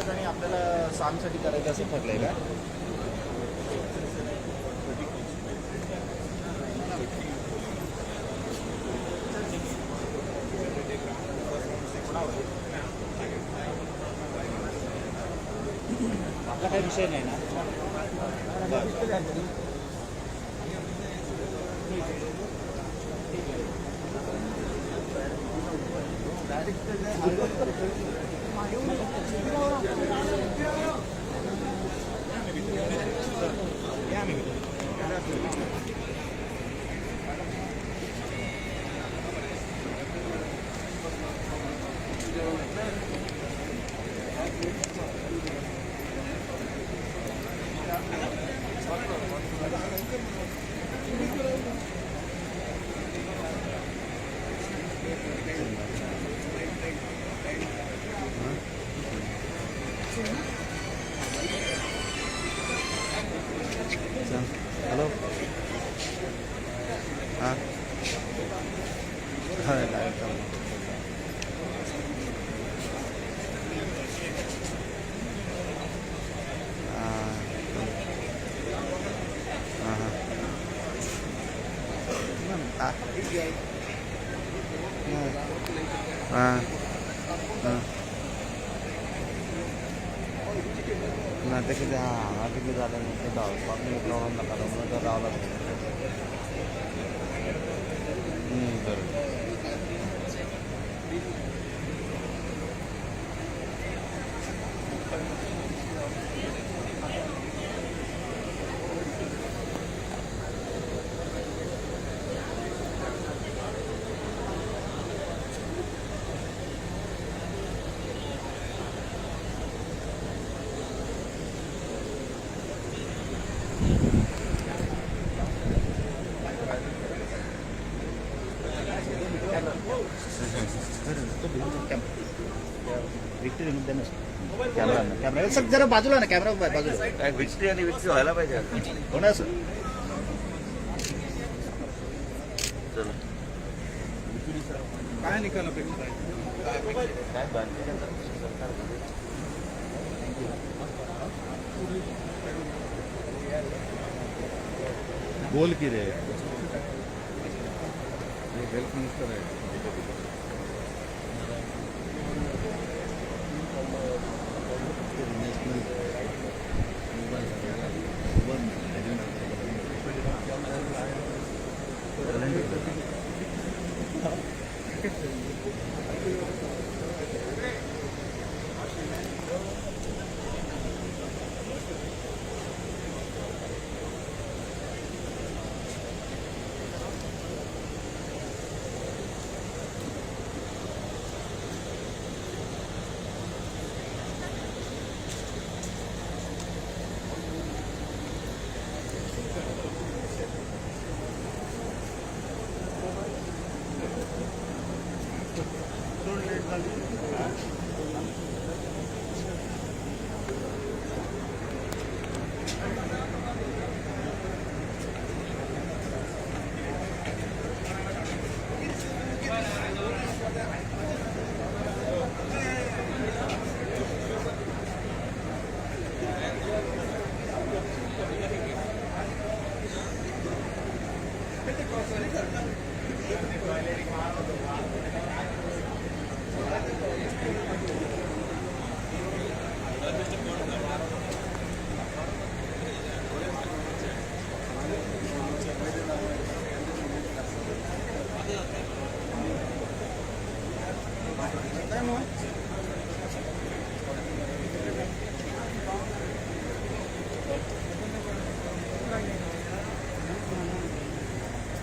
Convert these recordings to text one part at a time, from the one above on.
आणि आपल्याला सामसाठी करायचं असं ठरलंय का? आपला काही विषय नाही ना? बरं. हॅलो. हां हां, लाईव्ह चालू. हां हां हां हां हां. ना ते कितें आहा हांगा कितें जालें न्हू तें धांवपाक न्हू प्रॉब्लम जातालो म्हणून तो रावला. बरें. विक्टरी मुद्दा नसतो. कॅमेरा कॅमेरा सर, जरा बाजूला ना, कॅमेरा बाजूला. काय विक्ट्री आणि विक्ट्री व्हायला पाहिजे. हो ना सर. चला. काय निकाल अपेक्षित आहे? काय भारतीय जनता पक्ष सरकार. बोल की रे. हेल्थ मिनिस्टर आहे.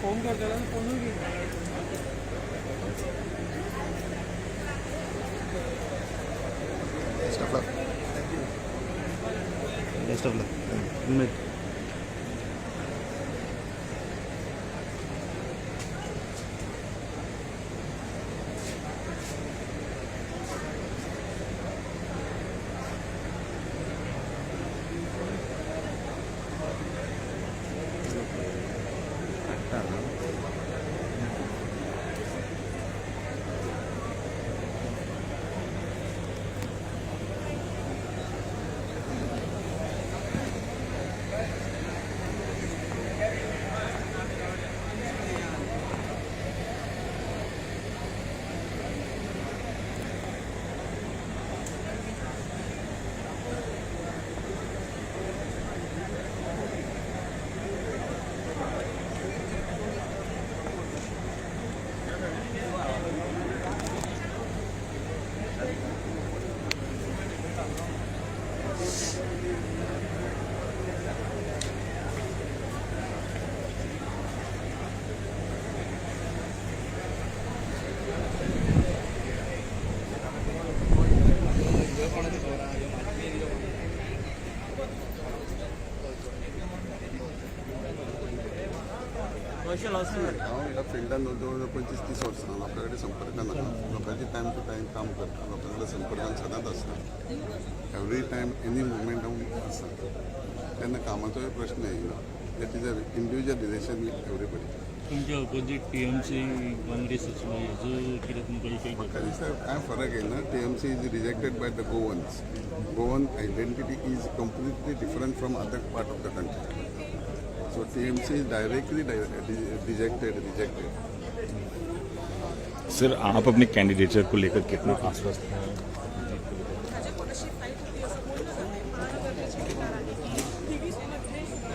फोन करताला फोनूय घेयना. Best of luck. Best of luck. Minute. हांव ह्या फिल्डान जवळ जवळ 25-30 वर्सां लोकां कडेन संपर्कान आहा. लोकांचे टायम टू टायम काम करता, लोकां कडेन संपर्कान सदांच आसता. एवरी टायम एनी मुवमेंट हांव आसा. तेन्ना कामाचोय प्रश्न येयना. That is a individual relation with everybody. तुमच्या ऑपोजीट टीएमसी, काँग्रेस आसलो, हेजो कितें तुमकां इफेक्ट म्हाका जाता? दिसता कांय फरक येयना. TMC is rejected by the Goans. Goan identity is completely different from other part of the country, so TMC is directly dejected, rejected. Sir, आप अपने कैंडिडेचर को लेकर कितना आश्वस्त हैं? भाजप कशी फाईट होती असं बोललं जाते. महानगरचे ठेकेदार आहे की 23मध्ये सुद्धा